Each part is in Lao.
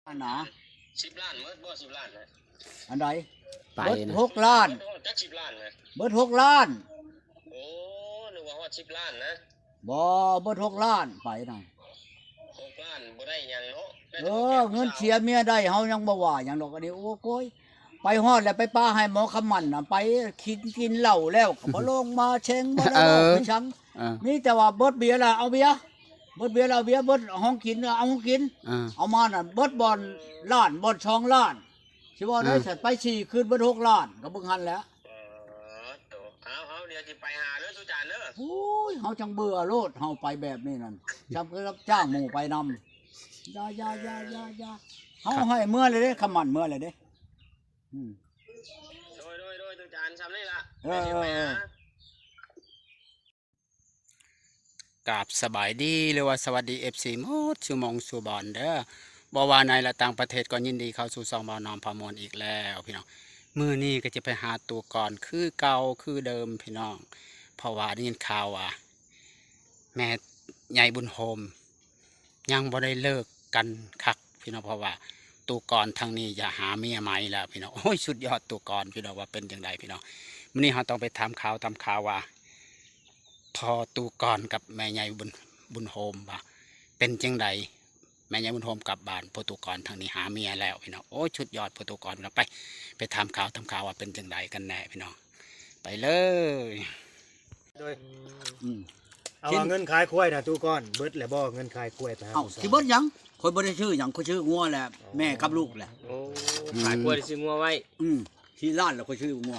ອັນນະ ສິບລ້ານໝົດບໍ່? ສິບລ້ານນະ ອັນໃດ? ໄປ ເບິດ ນະ ຫົກລ້ານ ເບິດຮອດຈັກສິບລ້ານນະ ເບິດຫົກລ້ານ. ໂອ້ ນຶກວ່າຮອດສິບລ້ານນະ. ບໍ່ ເບິດຫົກລ້ານໄປນະ ຫົກລ້ານບໍ່ໄດ້ຫຍັງເນາະ. ເອີ ເງິນເສຍເມຍໄດ້ ເຮົາຍັງບໍ່ວ່າຫຍັງດອກ. ອັນນີ້ ໂອ້ໂກຍ ໄປຮອດແລ້ວ ໄປປະໃຫ້ໝໍຄຳໝັ້ນນະ ໄປກິນ ກິນເຫຼົ້າແລ້ວກໍບໍ່ລົງມາແຊງ ບໍ່ໄດ້ເວົ້າ ເອີ ໄປສັງ ເອີ ມີແຕ່ວ່າເບິດເບຍແລ້ວເອົາເບຍ ເບິດເບຍແລ້ວເອົາເບຍ ເບິດຂອງກິນເອົາຂອງກິນ ເອີ ເອົາມານັ້ນເບິດບ່ອນລ້ານ ບ່ອນສອງລ້ານ. ຊິເວົ້າໄດ້ ເອີ ຊັ້ນ ໄປສີ່ຄືນເບິດຫົກລ້ານ ກໍເບິ່ງຫັ້ນແຫຼະ. ເອີ ໂຕ ເອົາ ເຮົາດຽວຊິໄປຫາເດີ ສຸຈານເດີ. ໂອ້ຍ ເຮົາຈັ່ງເບື່ອໂລດ ເຮົາໄປແບບນີ້ນັ້ນ ຈຳຄືຮັບຈ້າງໝູ່ໄປນຳ. ຢ່າ ຢ່າ ຢ່າ ຢ່າ ຢ່າ ເຮົາໃຫ້ເມືອແລ້ວເດ້ ຄຳໝັ້ນເມືອແລ້ວເດ້. ອືມ ໂດຍ ໂດຍ ໂດຍ ສຸຈານ ຊ່ຳນີ້ລະ ເອີ ດຽວຊິໄປຫາ ເອີ ກາບສະບາຍດີ ຫຼືວ່າສະຫວັດດີ ເອັຟຊີ ໝົດສູ່ໝ່ອງສູ່ບ່ອນເດີ. ບໍ່ວ່າໃນ ແລະ ຕ່າງປະເທດ ກໍຍິນດີເຂົ້າສູ່ຊ່ອງບ່າວນ້ອມພາມ່ວນອີກແລ້ວພີ່ນ້ອງ. ມື້ນີ້ກໍຈະໄປຫາຕູກອນຄືເກົ່າຄືເດີມພີ່ນ້ອງ ເພາະວ່າໄດ້ຍິນຂ່າວວ່າແມ່ໃຫຍ່ບຸນໂຮມຍັງບໍ່ໄດ້ເລີກກັນຄັກພີ່ນ້ອງ ເພາະວ່າຕູກອນທາງນີ້ຢາກຫາເມຍໃໝ່ແລ້ວພີ່ນ້ອງ. ໂອ້ຍ ສຸດຍອດຕູກອນພີ່ນ້ອງ ວ່າເປັນຈັ່ງໃດພີ່ນ້ອງ. ມື້ນີ້ເຮົາຕ້ອງໄປຖາມຂ່າວ ຖາມຂ່າວວ່າ ພໍ່ຕູ້ກອນກັບແມ່ໃຫຍ່ບຸນ ບຸນໂຮມວ່າເປັນຈັ່ງໃດ ແມ່ໃຫຍ່ບຸນໂຮມກັບບ້ານ ພໍ່ຕູ້ກອນທາງນີ້ຫາເມຍແລ້ວພີ່ນ້ອງ. ໂອ້ຍ ສຸດຍອດພໍ່ຕູ້ກອນ. ເຮົາໄປ ໄປຖາມຂ່າວ ຖາມຂ່າວວ່າເປັນຈັ່ງໃດກັນແນ່ພີ່ນ້ອງ ໄປເລີຍ. ໂດຍ ອືມ ເອົາ ເງິນຂາຍຄວາຍນະ ຕູ້ກອນ ເບິດແລ້ວບໍ່? ເງິນຂາຍຄວາຍໄປຫາ ເອົ້າ ຜູ້ສາວ ຊິເບິດຫຍັງ? ຂ້ອຍບໍ່ໄດ້ຊື້ຫຍັງ ຂ້ອຍຊື້ງົວແຫຼະ ອໍ ແມ່ກັບລູກແຫຼະ. ໂອ້ ອືມ ຂາຍຄວາຍໄດ້ຊື້ງົວໄວ້. ອືມ ສີ່ລ້ານແລ້ວ ຂ້ອຍຊື້ງົວ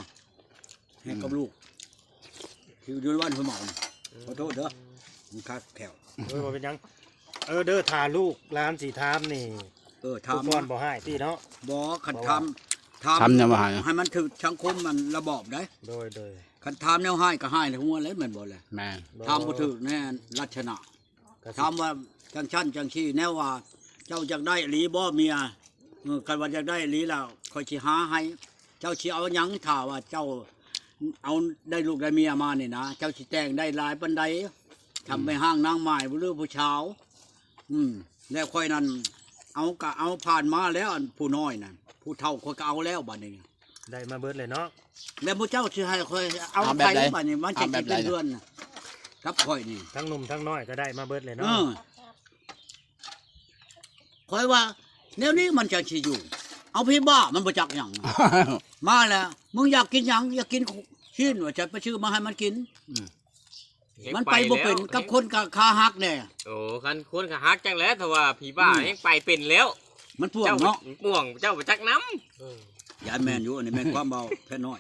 ໃຫ້ກັບລູກ ອືມ ທີ່ຢູ່ໃນບ້ານຜູ້ເໝົາ. ອືມ ຂໍໂທດເດີ ມັນຄາແຂ້ວ. ໂອ້ຍ ບໍ່ເປັນຫຍັງ. ເອີ ເດີ ຖ້າລູກຫຼານຊິຖາມນີ້ ເອີ ຖາມກ່ອນບໍ່ຮ້າຍຕິເນາະ. ບໍ່ ຄັນຖາມ ຖາມແນວວ່າຮ້າຍ ໃຫ້ມັນຖືກສັງຄົມມັນລະບອບໃດ໋. ໂດຍ ໂດຍ ຄັນຖາມແນວຮ້າຍກໍຮ້າຍໃນຫົວແຫຼະ ແມ່ນບໍ່ແຫຼະ? ແມ່ນ. ຖາມບໍ່ຖືກແນວລັກສະນະ ຖາມວ່າຈັ່ງຊັ້ນຈັ່ງຊີ້ ແນວວ່າເຈົ້າຢາກໄດ້ອີ່ຫຼີບໍ່ເມຍ? ເອີ ຄັນວ່າຢາກໄດ້ອີ່ຫຼີແລ້ວ ຂ້ອຍຊິຫາໃຫ້. ເຈົ້າຊິເອົາຫຍັງ? ຖ້າວ່າເຈົ້າເອົາໄດ້ລູກໄດ້ເມຍມານີ້ນະ ເຈົ້າຊິແຕ່ງໄດ້ຫຼາຍປານໃດ? ອືມ ທຳແມ່ຮ້າງນາງໝ້າຍ ຫຼືຜູ້ສາວ? ອືມ ແລ້ວຂ້ອຍນັ້ນ ເອົາກະເອົາຜ່ານມາແລ້ວ ອັນຜູ້ນ້ອຍນັ້ນ ຜູ້ເຖົ້າຂ້ອຍກະເອົາແລ້ວ ບາດນີ້ໄດ້ມາເບິດເລີຍເນາະ. ແລ້ວໝູ່ເຈົ້າຊິໃຫ້ຂ້ອຍເອົາໃຜ? ເອົາແບບໃດ? ບາດນີ້ມັນຊິ ເອົາແບບໃດ? ເປັນເຮືອນນະ ກັບຂ້ອຍນີ້ ທັງໜຸ່ມທັງນ້ອຍກໍໄດ້ມາເບິດເລີຍເນາະ. ເອີ ຂ້ອຍວ່າແນວນີ້ມັນຈັ່ງຊິຢູ່ ເອົາ ຜີບ້າ ມັນບໍ່ຈັກຫຍັງ. ມາແລ້ວ ມຶງຢາກກິນຫຍັງ? ຢາກກິນຊີ້ນ ວ່າຈະໄປຊື້ມາໃຫ້ມັນກິນ. ອືມ ມັນໄປບໍ່ເປັນ ແຮງໄປແລ້ວ ກັບຄົນຂາຫັກແດ່. ໂອ້ ຄັນຄົນຂາຫັກຈັກແຫຼະ ຖ້າວ່າຜີບ້າ ອືມ ແຮງໄປເປັນແລ້ວ. ມັນປ່ວງເນາະ ເຈົ້າ ມັນປ່ວງ ເຈົ້າບໍ່ຈັກນຳ. ເອີ ຢ້ານແມ່ນຢູ່ ອັນນີ້ແມ່ນຄວາມເວົ້າແພດນ້ອຍ.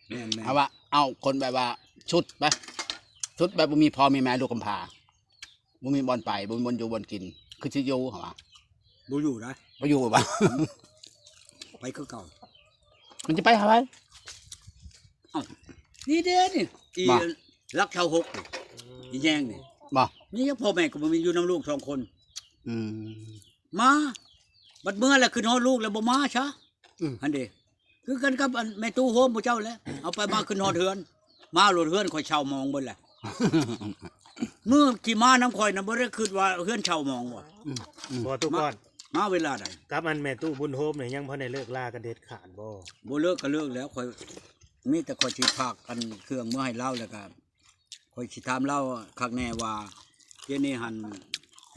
ແມ່ນໆ ເອົາວ່າ ເອົາຄົນແບບວ່າຊຸດໄປ ຊຸດແບບບໍ່ມີພໍ່ມີແມ່ ລູກກຳພ້າ ບໍ່ມີບ່ອນໄປ ບໍ່ມີບ່ອນຢູ່ບ່ອນກິນ ຄືຊິຢູ່ຫວາ? ບໍ່ຢູ່ນະ ບໍ່ຢູ່ຫວາ? ໄປຄືເກົ່າ ມັນຈະໄປຫາໃຜ? ເອົ້າ ນີ້ເດ້ນີ້ ອີ ບໍ່ ຫຼັກຊາວຫົກນີ້ ອີແຍງນີ້ ບໍ່ ນີ້ຍັງພໍ່ແມ່ກໍບໍ່ມີ ຢູ່ນຳລູກສອງຄົນ. ອືມ ມາ ບັດເມືອແລ້ວ ຄຶດຮອດລູກແລ້ວບໍ່ມາຊະ. ອືມ ຫັ້ນເດ້ ຄືກັນກັບອັນແມ່ຕູ້ໂຮມຜູ້ເຈົ້າແຫຼະ ເອົາໄປມາຂຶ້ນຮອດເຮືອນ ມາໂລດ ເຮືອນຂ້ອຍເຊົ່າໝອງເບິດແຫຼະ. ມື້ທີ່ມານຳຂ້ອຍນະ ບໍ່ໄດ້ຄິດວ່າເຮືອນເຊົ່າໝອງບໍ່? ອືມ ອືມ ບໍ່ ຕູ້ກອນ ມາເວລາໃດ? ກັບອັນແມ່ຕູ້ບຸນໂຮມນີ້ ຍັງບໍ່ໄດ້ເລີກລາກັນເດັດຂາດບໍ່? ບໍ່ເລີກກໍເລີກແລ້ວ ຂ້ອຍມີແຕ່ຂ້ອຍຊິພາກອັນເຄື່ອງເມືອໃຫ້ລາວ ແລ້ວກໍຂ້ອຍຊິຖາມລາວຄັກແນ່ວ່າ ດຽວນີ້ຫັ້ນ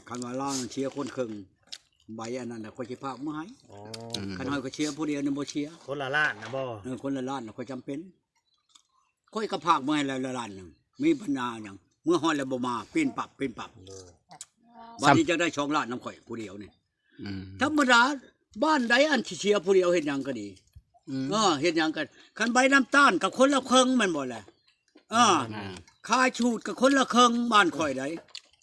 ຄັນວ່າລາວເສຍຄົນເຄິ່ງ ໃບອັນນັ້ນນະ ຂ້ອຍຊິພາກມາໃຫ້. ອໍ ອືມ ຄັນຂ້ອຍກໍເສຍຜູ້ດຽວນີ້ບໍ່ເສຍ ຄົນລະລ້ານນະບໍ່? ເອີ ຄົນລະລ້ານນະ ຂ້ອຍຈຳເປັນ ຂ້ອຍກໍພາກມາໃຫ້ແລ້ວລະລ້ານໜຶ່ງ ມີບັນຫາຫຍັງ? ເມືອຮອດແລ້ວບໍ່ມາ ປີ້ນປັບ ປີ້ນປັບ. ໂດຍ ບາດນີ້ຈະໄດ້ສອງລ້ານນຳຂ້ອຍຜູ້ດຽວນີ້. ອືມ ທຳມະດາ ບ້ານໃດອັນຊິເສຍຜູ້ດຽວເຮັດຫຍັງກໍດີ. ອືມ ເອີ ເຮັດຫຍັງກໍ ຄັນໃບນ້ຳຕານກໍຄົນລະເຄິ່ງແມ່ນບໍ່ລະ? ເອີ ອ່າ ຂາຍສູດກໍຄົນລະເຄິ່ງບ້ານຂ້ອຍໃດ.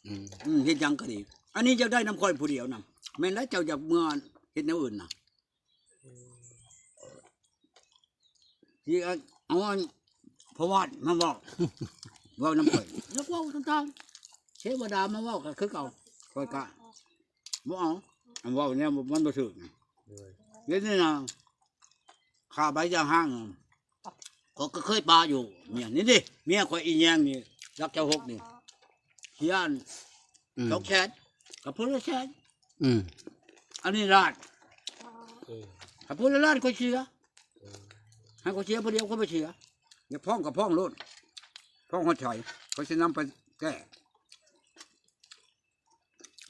ອືມ ອືມ ເຮັດຫຍັງກໍດີ ອັນນີ້ຢາກໄດ້ນຳຂ້ອຍຜູ້ດຽວນຳ. ແມ່ນແລ້ວ ເຈົ້າຢາກເມືອເຮັດແນວອື່ນນະ? ອືມ ຊິເອົາອັນພໍ່ວາດມາເວົ້າ ເວົ້ານຳຂ້ອຍ ຢາກເວົ້າຕ່າງໆ ເທວະດາມາເວົ້າກໍຄືເກົ່າ ຂ້ອຍກະບໍ່ເອົາ. ອັນເວົ້າແນວມັນບໍ່ຖືກນະ. ໂດຍ ດຽວນີ້ນະ ຄ່າໃບຢາຮ້າງ ຂ້ອຍກໍເຄີຍປະຢູ່ ເມຍນີ້ເດ້ ເມຍຂ້ອຍອີແຍງນີ້ ຫຼັກຊາວຫົກນີ້ ເສຍອັນ ອືມ ສອງແສນ ກັບຜູ້ລະແສນ. ອືມ ອັນນີ້ລ້ານ ເອີ ຖ້າຜູ້ລະລ້ານຂ້ອຍເສຍ ເອີ ໃຫ້ຂ້ອຍເສຍຜູ້ດຽວຂ້ອຍບໍ່ເສຍ ຢາກຟ້ອງກໍຟ້ອງໂລດ ຟ້ອງຮອດໃສ ຂ້ອຍຊິນຳໄປແກ້.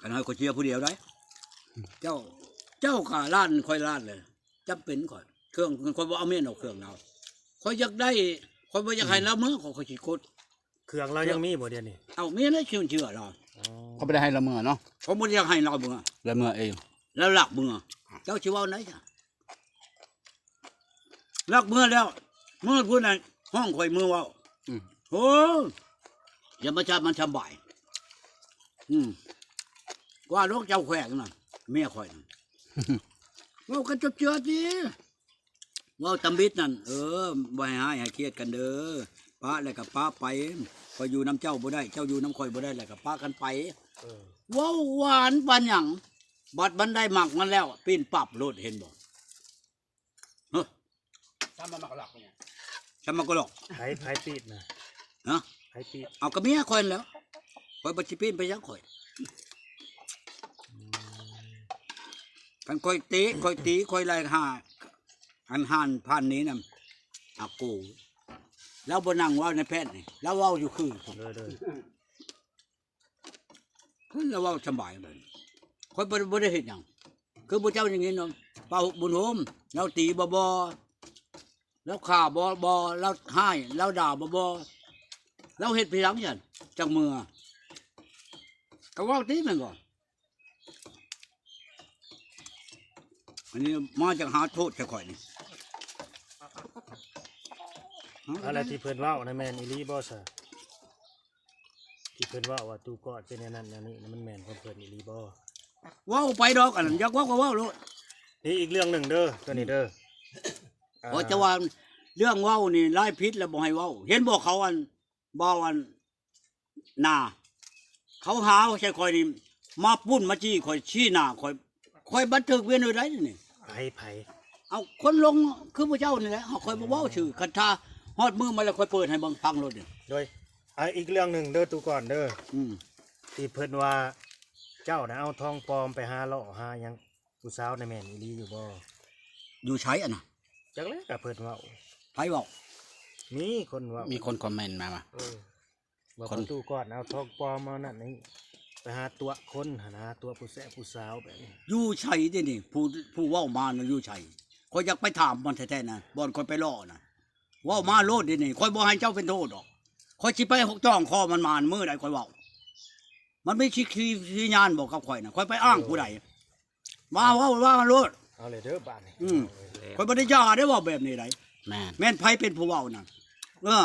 ຄັນໃຫ້ຂ້ອຍເສຍຜູ້ດຽວໄດ໋ ເຈົ້າ ເຈົ້າກະລ້ານຂ້ອຍລ້ານເລີຍ ຈຳເປັນຂ້ອຍ ເຄື່ອງ ຂ້ອຍບໍ່ເອົາເມຍນອກເຄື່ອງລາວ ຂ້ອຍຢາກໄດ້ ຂ້ອຍບໍ່ຢາກໃຫ້ລາວເມືອ ຂ້ອຍ ຂ້ອຍຊິກົດ ເຄື່ອງລາວຍັງມີບໍ່ດຽວນີ້? ເອົ້າ ມີແລ້ວ ເຊື່ອລາວ ອໍ ຂ້ອຍບໍ່ໄດ້ໃຫ້ລາວເມືອເນາະ ຂ້ອຍບໍ່ຢາກໃຫ້ລາວເມືອ ລາວເມືອເອງ ລາວລັກເມືອ ເຈົ້າຊິເວົ້າໄດ໋ຊະ? ລັກເມືອແລ້ວ ເມືອພຸ້ນນະ ຮ້ອງຂ້ອຍເມືອເວົ້າ ອືມ ໂອ້ ຢ່າມາຈັບມັນສຳບາຍ ອືມ ກວ່າດອກເຈົ້າແຂວງນະ ເມຍຂ້ອຍນະ ເວົ້າກັນຈົບເຈືອຕິ ເວົ້າຕຳບິດນັ້ນ ເອີ ບໍ່ໃຫ້ຮ້າຍໃຫ້ຄຽດກັນເດີ ປະແລ້ວກໍປະໄປ ຂ້ອຍຢູ່ນຳເຈົ້າບໍ່ໄດ້ ເຈົ້າຢູ່ນຳຂ້ອຍບໍ່ໄດ້ ແລ້ວກໍປະກັນໄປ ເອີ ເວົ້າຫວານປານຫຍັງ ບັດມັນໄດ້ໝາກມັນແລ້ວ ປີ້ນປັບໂລດ ເຫັນບໍ່? ຮະ ຊ້ຳມາໝາກກະຫຼອກເປັນຫຍັງ? ຊ້ຳໝາກກະຫຼອກ ໃຜ ໃຜປີ້ນນະ? ຮະ ໃຜປີ້ນ? ເອົາ ກໍເມຍຂ້ອຍຫັ້ນແຫຼ້ວ ຂ້ອຍບໍ່ຊິປີ້ນໄປຫຍັງຂ້ອຍ ອືມ ຄັນຂ້ອຍເຕະ ຂ້ອຍຕີ ຂ້ອຍໄລ່ຫາ ອັນຮ້ານຜ່ານນີ້ນະ ອາໂກ ລາວບໍ່ນັ່ງເວົ້າໃນແຜ່ນນີ້ ລາວເວົ້າຢູ່ຄື ໂດຍ ໂດຍ. ເພິ່ນລະເວົ້າສະບາຍເລີຍ ຂ້ອຍບໍ່ ບໍ່ໄດ້ເຮັດຫຍັງ ຄືພວກເຈົ້າຢ່າງນີ້ເນາະ ປ້າບຸນໂຮມ ລາວຕີບໍ່ບໍ່ ລາວຂ້າບໍ່ບໍ່ ລາວຮ້າຍ ລາວດ່າບໍ່ບໍ່ ລາວເຮັດໄປຫຍັງຊັ້ນ ຈັກເມືອ ກໍເວົ້າຕິແມ່ນບໍ່? ອັນນີ້ມາຈາກຫາໂທດໃສ່ຂ້ອຍນີ້ ອາ ແລ້ວທີ່ເພິ່ນເວົ້ານະແມ່ນອີ່ຫຼີບໍ່ຊະ? ທີ່ເພິ່ນເວົ້າວ່າຕູ້ກອດເປັນແນວນັ້ນແນວນີ້ນະ ມັນແມ່ນຂອງເພິ່ນອີ່ຫຼີບໍ່? ເວົ້າໄປດອກ ອັນນັ້ນຢາກເວົ້າກໍເວົ້າໂລດ. ນີ້ອີກເລື່ອງໜຶ່ງເດີ ຕົວນີ້ເດີ ອືມ ເອີ ເພາະຈະວ່າເລື່ອງເວົ້ານີ້ລາຍຜິດແລ້ວບໍ່ໃຫ້ເວົ້າ ເຫັນບໍ່ ເຂົາອັນ ເວົ້າອັນ ໜ້າ ເຂົາຫາໃສ່ຂ້ອຍນີ້ ມາປຸ້ນມາຈີ້ຂ້ອຍ ຊີ້ໜ້າຂ້ອຍ ຂ້ອຍບັນທຶກເປັນແນວໃດນີ້? ໃຜ ໃຜ? ເອົາ ຄົນລົງຄືພວກເຈົ້ານີ້ແຫຼະ ເຮົາ ຂ້ອຍບໍ່ເວົ້າຊື່ ຄັນຖ້າຮອດມື້ມາແລ້ວ ຂ້ອຍເປີດໃຫ້ເບິ່ງຟັງໂລດນີ້. ໂດຍ ອາ ອີກເລື່ອງໜຶ່ງເດີ ຕູ້ກອນເດີ ອືມ ທີ່ເພິ່ນວ່າເຈົ້ານະເອົາທອງປອມໄປຫາເລາະຫາຫຍັງ ຜູ້ສາວນະແມ່ນອີ່ຫຼີຢູ່ບໍ່? ຢູ່ໃສອັນນະ? ຈັກແຫຼະ ກໍເພິ່ນເວົ້າ. ໃຜເວົ້າ? ມີຄົນເວົ້າ ມີຄົນຄອມເມັນມາວ່າ ເອີ ວ່າພໍ່ຕູ້ກອດເອົາທອງປອມເອົານັ້ນນີ້ ໄປຫາຕົວະຄົນຫັ້ນນະ ຕົວະຜູ້ແຊະຜູ້ສາວແບບນີ້. ຢູ່ໃສເດນີ້? ຜູ້ ຜູ້ເວົ້າມານະຢູ່ໃສ? ຂ້ອຍຢາກໄປຖາມມັນແທ້ໆນະ ບ່ອນຂ້ອຍໄປເລາະນະ ເວົ້າມາໂລດເດນີ້ ຂ້ອຍບໍ່ໃຫ້ເຈົ້າເປັນໂທດດອກ ຂ້ອຍຊິໄປຈ້ອງຄໍມັນມານມື້ໃດຂ້ອຍເວົ້າ ມັນມີສັກຂີວິຍານບໍ່ກັບຂ້ອຍນະ ຂ້ອຍໄປອ້າງຜູ້ໃດ? ມາເວົ້າວ່າໂລດ ເອົາເລີຍເດີບາດນີ້ ອືມ ເອົາເລີຍ ຂ້ອຍບໍ່ໄດ້ຢ່າໄດ້ເວົ້າແບບນີ້ໃດ ແມ່ນ ແມ່ນໃຜເປັນຜູ້ເວົ້ານະ ເອີ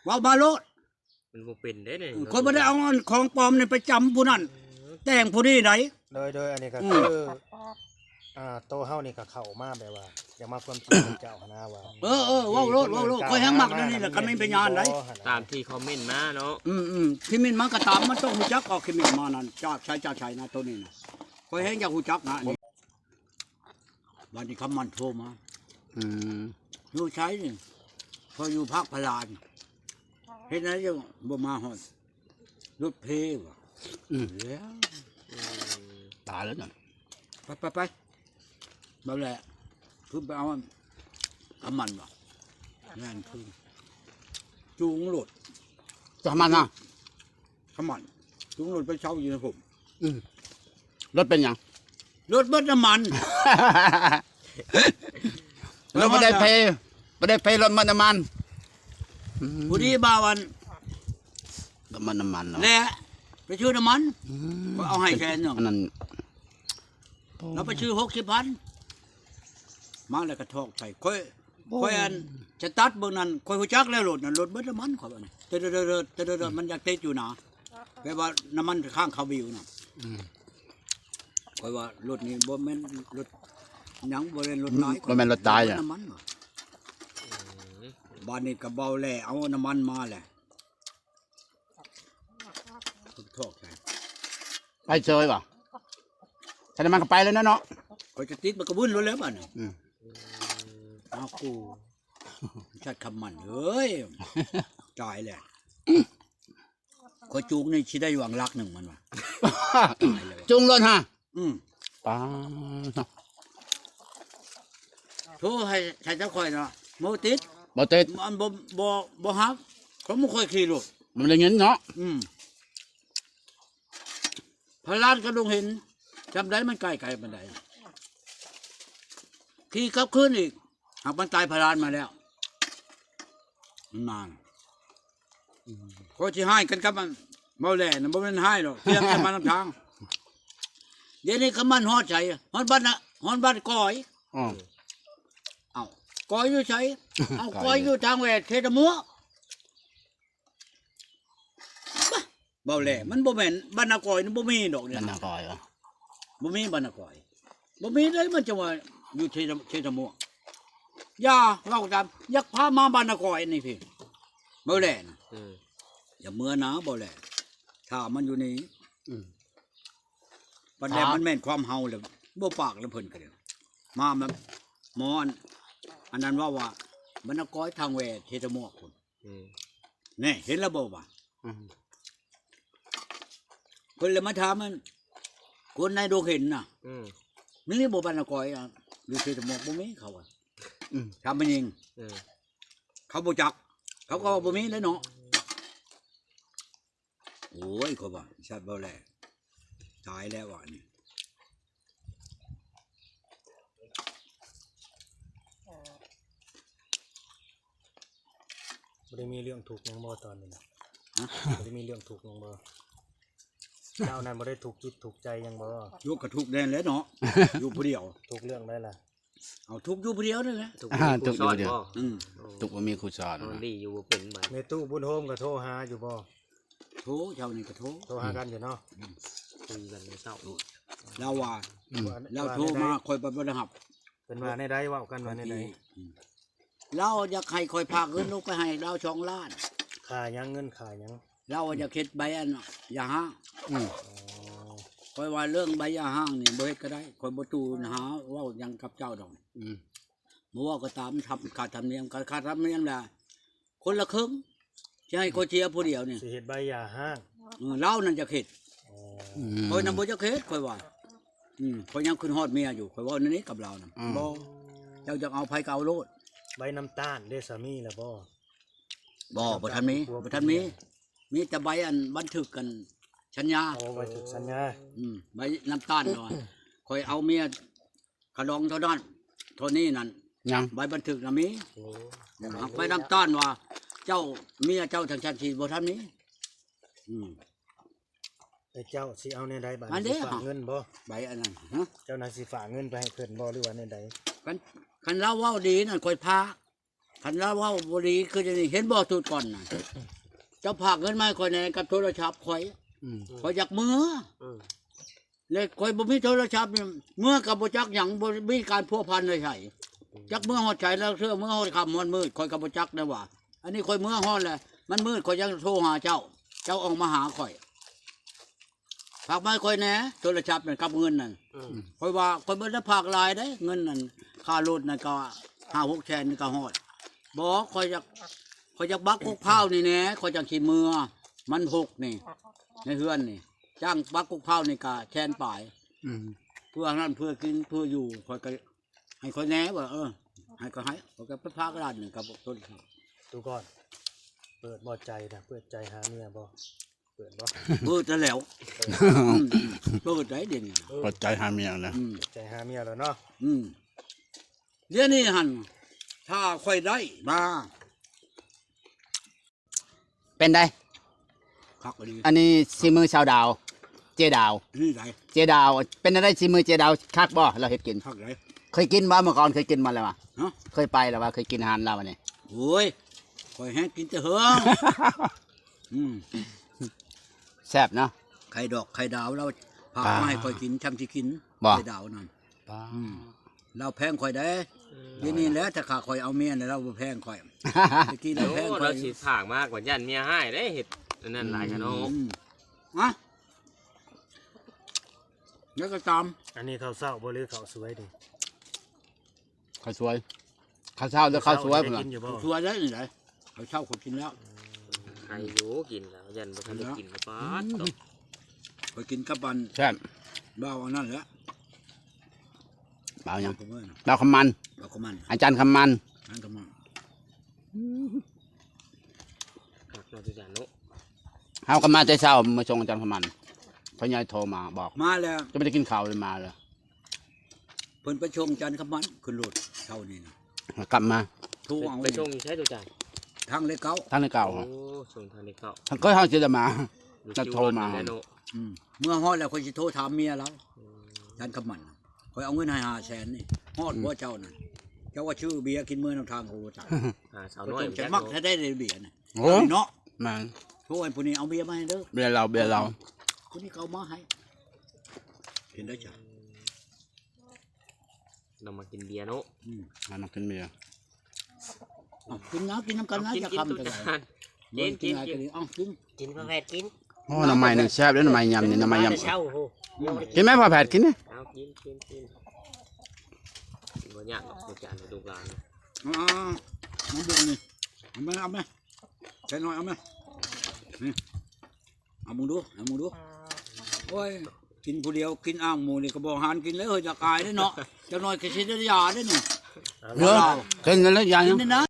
ເວົ້າມາໂລດ ມັນບໍ່ເປັນເດ້ນີ້ ອືມ ຂ້ອຍບໍ່ໄດ້ເອົາອັນຂອງປອມນີ້ໄປຈຳຜູ້ນັ້ນ ເອີ ແຕ່ງຜູ້ນີ້ໃດ ໂດຍ ໂດຍ ອັນນີ້ກໍ ອືມ ຄື ອ່າ ໂຕເຮົານີ້ກໍເຂົ້າມາແບບວ່າ ຢາກມາຄວາມຈິງນຳເຈົ້າຫັ້ນນະວ່າ ເອີ ເອີ ເວົ້າໂລດ ເວົ້າໂລດ ຂ້ອຍແຮງມັກແນວນີ້ແຫຼະ ຄັນມີພະຍານໃດ ຕາມທີ່ຄອມເມັນມາເນາະ ອືມໆ ຄອມເມັນມາກໍຕາມ ມັນຕ້ອງຮູ້ຈັກອອກຄອມເມັນມານັ້ນ ຈາກໃສ ຈາກໃສນະ ໂຕນີ້ນະ ຂ້ອຍແຮງຢາກຮູ້ຈັກນະ ອັນນີ້ ບາດນີ້ຄຳໝັ້ນໂທມາ ອືມ ຢູ່ໃສນີ້ ຂ້ອຍຢູ່ພາກພະລານ ເຮັດແນວໃດບໍ່ມາຮອດ ລົດເພວ່າ ອືມ ແລ້ວ ອືມ ຕາຍແລ້ວນັ້ນ ໄປ ໄປ ໄປ ບໍ່ແຫຼະ ຄືໄປເອົາອັນ ຄຳໝັ້ນວ່າ ແມ່ນຄື ຈູງລົດ ຄຳໝັ້ນນະ ຄຳໝັ້ນ ຈູງລົດໄປເຊົາຢູ່ໃນຜົມ ອືມ ລົດເປັນຫຍັງ? ລົດເບິດນ້ຳມັນ ລົດບໍ່ໄດ້ເພ ບໍ່ໄດ້ເພ ລົດເບິດນ້ຳມັນ ອືມ ຜູ້ດີບ່າວອັນ ລະມັນນ້ຳມັນເນາະ ແລະ ໄປຊື້ນ້ຳມັນ ອືມ ຂ້ອຍເອົາໃຫ້ແສນໜຶ່ງ ອັນນັ້ນ ລາວໄປຊື້ຫົກສິບພັນ ມາແລ້ວກະຖອກໃສ່ ຂ້ອຍ ໂອ້ ຂ້ອຍອັນສະຕາດເບິ່ງນັ້ນ ຂ້ອຍຮູ້ຈັກແລ້ວລົດນັ້ນ ລົດເບິດນ້ຳມັນ ຂ້ອຍວ່າ ເດີໆໆ ມັນຢາກຕິດຢູ່ນະ ແບບວ່ານ້ຳມັນຄ້າງຄາວິວນະ ອືມ ຂ້ອຍວ່າລົດນີ້ບໍ່ແມ່ນລົດຫຍັງ ບໍ່ແມ່ນລົດຕາຍ ບໍ່ແມ່ນລົດຕາຍ ຂ້ອຍວ່າ ອືມ ນ້ຳມັນວ່າ ບາດນີ້ກະເບົາແຫຼະ ເອົານ້ຳມັນມາແຫຼະ ຖອກໃສ່ ໄປເຊີຍບໍ່? ຄັນມັນກໍໄປແລ້ວເນາະ ຂ້ອຍຈະຕິດມັນກໍວຶ້ນໂລດແລ້ວບາດນີ້ ອືມ ເອົາກູ ສັດຄຳໝັ້ນເອີຍ ຕາຍແລ້ວ ຂ້ອຍຈູງນີ້ຊິໄດ້ຫວັງລັກໜຶ່ງມັນວ່າ ຕາຍແລ້ວ ຈູງລົດຫະ ອືມ ປາ ໂທໃຫ້ ໃຫ້ເຈົ້າຂ້ອຍເນາະ ບໍ່ຕິດ ບໍ່ຕິດ ມັນບໍ່ ບໍ່ ບໍ່ຮັບ ເຂົາບໍ່ຄ່ອຍຂີ່ລົດ ມັນໄດ້ເງິນເນາະ ອືມ ພະລານກັບດົງເຫັນ ຈຳໄດ້ມັນໃກ້ ໄກປານໃດ ຂີ່ກັບຄືນອີກ ຫາກມັນຕາຍພະລານມາແລ້ວ ມັນມາ ຂ້ອຍຊິຮ້າຍກັນກັບອັນເບົາແຫຼນະ ບໍ່ແມ່ນຮ້າຍດອກ ຖຽງກັນມານຳທາງ ດຽວນີ້ກຳມັນຮອດໃສ ຮອດບ້ານນະ ຮອດບ້ານກອຍ ອ້າວ ເອົ້າ ກອຍຢູ່ໃສ ເອົ້າ ກອຍຢູ່ທາງແຫວດເຊຕະມົວ ເບົາແຫຼ ມັນບໍ່ແມ່ນ ບ້ານນາກອຍນີ້ບໍ່ມີດອກນີ້ ບ້ານນາກອຍຫວາ ບໍ່ມີບ້ານນາກອຍ ບໍ່ມີເລີຍ ມັນຈະວ່າຢູ່ເຊ ເຊຕະມົວ ຢ່າເວົ້າຕາມ ຢາກພາມາບ້ານນາກອຍນີ້ພີ້ ເບົາແຫຼນະ ເອີ ຢ່າເມືອນາເບົາແຫຼ ຖ້າມັນຢູ່ນີ້ ອືມ ປານໃດ ຖ້າ ມັນແມ່ນຄວາມເຮົາແລ້ວ ບໍ່ປາກນຳເພິ່ນກະໄດ້ ມາແບບໝໍອັນ ອັນນັ້ນເວົ້າວ່າ ບ້ານນາກອຍທາງແຫວດເຊຕະມົວພຸ້ນ ອືມ ແນ່ ເຫັນແລ້ວບໍ່ວ່າ ອືມ ເພິ່ນລະມາຖາມອັນ ຄົນໃນດົງເຫັນນະ ອືມ ມີບໍ່ບ້ານນາກອຍ ອະ ຢູ່ເຊຕະມົວ ບໍ່ມີ ເຂົາວ່າ ອືມ ຖາມແມ່ຍິງ ເອີ ເຂົາບໍ່ຈັກ ເຂົາກໍວ່າບໍ່ມີແຫຼະເນາະ ໂອ້ຍ ຂ້ອຍວ່າ ສັດເວົ້າແຫຼະ ຕາຍແລ້ວວ່ານີ້ ບໍ່ໄດ້ມີເລື່ອງທຸກຫຍັງບໍ່ຕອນນີ້ນະ? ຮະ? ບໍ່ໄດ້ມີເລື່ອງທຸກຫຍັງບໍ່? ເຈົ້ານັ້ນບໍ່ໄດ້ທຸກຈິດທຸກໃຈຫຍັງບໍ່? ຢູ່ກະທຸກແດ່ແຫຼະເນາະ ຢູ່ຜູ້ດຽວ ທຸກເລື່ອງໃດລະ? ເອົາ ທຸກຢູ່ຜູ້ດຽວນັ້ນແຫຼະ ທຸກ ອ່າ ທຸກຢູ່ຜູ້ດຽວ ອືມ ທຸກບໍ່ມີຄູ່ສອນ ນອນດີຢູ່ບໍ່ເປັນບາດ ແມ່ຕູ້ບຸນໂຮມກໍໂທຫາຢູ່ບໍ່? ໂທ ເຈົ້ານີ້ກໍໂທ ໂທຫາກັນຢູ່ເນາະ ອືມ ຄຸຍກັນມື້ເຊົ້າ ລາວວ່າ ອືມ ລາວໂທມາ ຂ້ອຍບໍ່ໄດ້ຮັບ ເພິ່ນວ່າແນວໃດ ເວົ້າກັນວ່າແນວໃດ? ອືມ ລາວຢາກໃຫ້ຂ້ອຍພາກເງິນລົງໄປໃຫ້ລາວສອງລ້ານ ຄ່າຫຍັງ? ເງິນຄ່າຫຍັງ? ລາວວ່າຢາກເຮັດໃບອັນຢາຮ້າງ ອືມ ຂ້ອຍວ່າເລື່ອງໃບຢາຮ້າງນີ້ບໍ່ເຮັດກໍໄດ້ ຂ້ອຍບໍ່ຕູ້ຫາເວົ້າຫຍັງກັບເຈົ້າດອກ ອືມ ບໍ່ເວົ້າກໍຕາມ ທຳຄ່າທຳນຽມ ຄ່າທຳນຽມລະຄົນລະເຄິ່ງ ຊິໃຫ້ຂ້ອຍເສຍຜູ້ດຽວນີ້ ຊິເຮັດໃບຢາຮ້າງ ເອີ ລາວນັ້ນຢາກເຮັດ ອໍ ຂ້ອຍນຳບໍ່ຢາກເຮັດ ຂ້ອຍວ່າ ອືມ ຂ້ອຍຍັງຄຶດຮອດເມຍຢູ່ ຂ້ອຍເວົ້າແນວນີ້ກັບລາວນະ ອືມ ບໍ່ ເຈົ້າຢາກເອົາໃຜກໍເອົາໂລດ ໃບນຳຕານເດ ສາມີລະບໍ່? ບໍ່ ບໍ່ທັນມີ ບໍ່ທັນມີ ມີແຕ່ໃບອັນບັນທຶກກັນສັນຍາ ອໍ ໃບບັນທຶກສັນຍາ ອືມ ໃບນຳຕານວ່າ ຂ້ອຍເອົາເມຍ ຄ່າດອງເທົ່ານັ້ນເທົ່ານີ້ນັ້ນ ຍັງ ໃບບັນທຶກນະມີ ໂອ້ ຫາກໃບນຳຕານວ່າ ເຈົ້າ ເມຍເຈົ້າຈັ່ງຊັ້ນຊິບໍ່ທັນມີ ອືມ ແຕ່ເຈົ້າຊິເອົາແນວໃດບາດນີ້ ຊິຝາກເງິນບໍ່? ໃບອັນນັ້ນ ຮະ? ເຈົ້ານະຊິຝາກເງິນໄປໃຫ້ເພິ່ນບໍ່ ຫຼືວ່າແນວໃດ? ຄັນ ຄັນລາວເວົ້າດີນັ້ນຂ້ອຍພາ ຄັນລາວເວົ້າບໍ່ດີຄືດຽວນີ້ ເຫັນບໍ່? ສູດກ່ອນນະ ເຈົ້າພາກເງິນມາໃຫ້ຂ້ອຍແດ່ກັບໂທລະສັບຂ້ອຍ ອືມ ຂ້ອຍຢາກເມືອ ອືມ ແລະຂ້ອຍບໍ່ມີໂທລະສັບນີ້ ເມືອກໍບໍ່ຈັກຫຍັງ ບໍ່ມີການພົວພັນໃດໃສ ອືມ ຈັກເມືອຮອດໃສ ລາງເທື່ອເມືອຮອດຄ່ຳຮອດມືດ ຂ້ອຍກໍບໍ່ຈັກແນວວ່າ ອັນນີ້ຂ້ອຍເມືອຮອດແລ້ວ ມັນມືດ ຂ້ອຍຍັງໂທຫາເຈົ້າ ເຈົ້າອອກມາຫາຂ້ອຍ ຝາກມາໃຫ້ຂ້ອຍແດ່ ໂທລະສັບນັ້ນກັບເງິນນັ້ນ ອືມ ຂ້ອຍວ່າຂ້ອຍບໍ່ໄດ້ຝາກຫຼາຍເດ້ ເງິນນັ້ນ ຄ່າລົດນັ້ນກໍຫ້າຫົກແສນນີ້ກໍຮອດ ບໍ່ ຂ້ອຍຢາກ ຂ້ອຍຢາກບັກກົກພ້າວນີ້ແດ່ ຂ້ອຍຈັ່ງຊິເມືອ ມັນຫົກນີ້ ໃນເຮືອນນີ້ ຈ້າງບັກກົກພ້າວນີ້ກໍແສນປາຍ ອືມ ເພື່ອນັ້ນ ເພື່ອກິນ ເພື່ອຢູ່ ຂ້ອຍກໍ ໃຫ້ຂ້ອຍແດ່ວ່າ ເອີ ໃຫ້ກໍໃຫ້ ຂ້ອຍກໍໄປຝາກລ້ານໜຶ່ງກັບຕົ້ນ ຕູກ່ອນ ເປີດບໍ່ໃຈນະ ເປີດໃຈຫາເມຍບໍ່? ເປີດບໍ່? ເປີດແລ້ວ ເປີດໄດ້ດຽວນີ້ນະ ເປີດໃຈຫາເມຍນະ ອືມ ເປີດໃຈຫາເມຍແລ້ວເນາະ ອືມ ດຽວນີ້ຫັ້ນ ຖ້າຂ້ອຍໄດ້ມາ ເປັນໃດ? ຄັກອີ່ຫຼີ ອັນນີ້ສີມືຊາວດາວ ເຈດາວ ນີ້ໃດ ເຈດາວ ເປັນແນວໃດສີມືເຈດາວ ຄັກບໍ່? ລາວເຮັດກິນ ຄັກໃດ ເຄີຍກິນບໍ່? ເມື່ອກ່ອນເຄີຍກິນບໍ່ລະຫວາ? ຮະ? ເຄີຍໄປລະຫວາ? ເຄີຍກິນອາຫານລາວອັນນີ້? ໂອ້ຍ ຂ້ອຍແຮງກິນແຕ່ເຫິງ ອືມ ແຊບເນາະ ໄຂ່ດອກໄຂ່ດາວລາວພາມາໃຫ້ຂ້ອຍກິນ ຊ່ຳຊິກິນ ບໍ່? ໄຂ່ດາວນັ້ນ ປ້າ ອືມ ລາວແພງຂ້ອຍເດ້ ອືມ ດຽວນີ້ແຫຼະ ຖ້າຂ້າຂ້ອຍເອົາເມຍແລ້ວ ລາວບໍ່ແພງຂ້ອຍ ແຕ່ກີ້ລາວແພງຂ້ອຍ ໂອ້ ລາວຊິຝາກມາ ຂ້ອຍຢ້ານເມຍຮ້າຍເດ້ ເຮັດອັນນັ້ນ ອືມ ຫຼາຍຂະໜົມ ອືມ ອະ ແລ້ວກໍຕາມ ອັນນີ້ເຂົ້າເຊົ້າບໍ່ ຫຼືເຂົ້າສວຍນີ້? ເຂົ້າສວຍ ເຂົ້າເຊົ້າ ຫຼືເຂົ້າສວຍ ເຂົ້າສວຍໄດ້ກິນຢູ່ບໍ່? ເຂົ້າສວຍໄດ້ນີ້ໄດ ເຂົ້າເຊົ້າຂ້ອຍກິນແລ້ວ ໃຄຢູ່ ກິນແລ້ວ ຢ້ານບໍ່ທັນໄດ້ກິນ ປາດ ອືມ ໂທ້ ຂ້ອຍກິນກັບອັນ ແຊບ ບ່າວອັນນັ້ນແຫຼະ ບ່າວຫຍັງ? ບ່າວຄຳມັນ ບ່າວຄຳມັນ ອາຈານຄຳມັນ ອາຈານຄຳມັນ ຄັກເນາະ ອາຈານເນາະ. ເຮົາກໍມາແຕ່ເຊົ້າ ມາສົ່ງອາຈານຄຳມັນ ພໍ່ໃຫຍ່ໂທມາບອກ ມາແລ້ວ ຈະໄປໄດ້ກິນເຂົ້າເລີຍ ມາແລ້ວ. ເພິ່ນໄປສົ່ງອາຈານຄຳມັນຂຶ້ນລົດເຊົ້ານີ້ນະ ກັບມາ ໂທເອົາ ໄປສົ່ງຢູ່ໃສໂຕຈານ? ທາງເລກເກົ້າ ທາງເລກເກົ້າ. ໂອ້ ສົ່ງທາງເລກເກົ້າ ທາງເຄີຍເຮົາຊິໄດ້ມາ ແລ້ວໂທມາ ອືມ ເມື່ອຮອດແລ້ວຂ້ອຍຊິໂທຖາມເມຍລາວ ອືມ ອາຈານຄຳມັນ ຂ້ອຍເອົາເງິນໃຫ້ຫ້າແສນນີ້ ຮອດບໍ່ເຈົ້ານັ້ນ? ເຈົ້າວ່າຊື້ເບຍກິນເມືອນຳທາງໂຫ ຕາຍ ຫາສາວນ້ອຍ ເພິ່ນຈະມັກແທ້ໄດ໋ເບຍນະ. ໂອ້ ເນາະ ແມ່ນ ໂທໃຫ້ຜູ້ນີ້ເອົາເບຍມາໃຫ້ເດີ ເບຍລາວ ເບຍລາວ ຜູ້ນີ້ກໍເອົາມາໃຫ້ ເຫັນໄດ້ຈ້ະ. ນ້ອງມັກກິນເບຍເນາະ ອືມ ນ້ອງມັກກິນເບຍ ເອົາ ກິນນະ ກິນນຳກັນນະ ກິນ ຈະຄຳ ກິນ ຈະ ໂຕຈານ ກິນ ກິນ ກິນ ກິນ ເອົາ ກິນ ກິນ ພໍ່ແພດກິນ. ໂອ້ ໜໍ່ໄມ້ນີ້ແຊບເດີ ໜໍ່ໄມ້ຍຳນີ້ ໜໍ່ໄມ້ຍຳ ກິນແລ້ວເຊົ້າ ໂອ້ ກິນໄໝພໍ່ແພດ ກິນນີ້ ເອົາ ກິນ ກິນ ກິນ ບໍ່ຍາກດອກ ໂຕຈານ ລູກຫຼານ ເອົາ ເອົາ ເອົາ ເອົາເບິ່ງນີ້ ເອົາມາ ເອົາມາ ໃສ່ໜ້ອຍ ເອົາມາ ນີ້ ເອົາເບິ່ງດູ ເອົາເບິ່ງດູ. ໂອ້ຍ ກິນຜູ້ດຽວ ກິນອ່າງໝູນີ້ກໍບໍ່ຫານກິນເລີຍ ເຮີ້ຍ ຢາກອາຍເດ້ເນາະ ຈັກໜ້ອຍກໍຊິໄດ້ຢາເດ້ນີ້. ເນາະ ກິນແລ້ວຢາ ກິນນີ້ນະ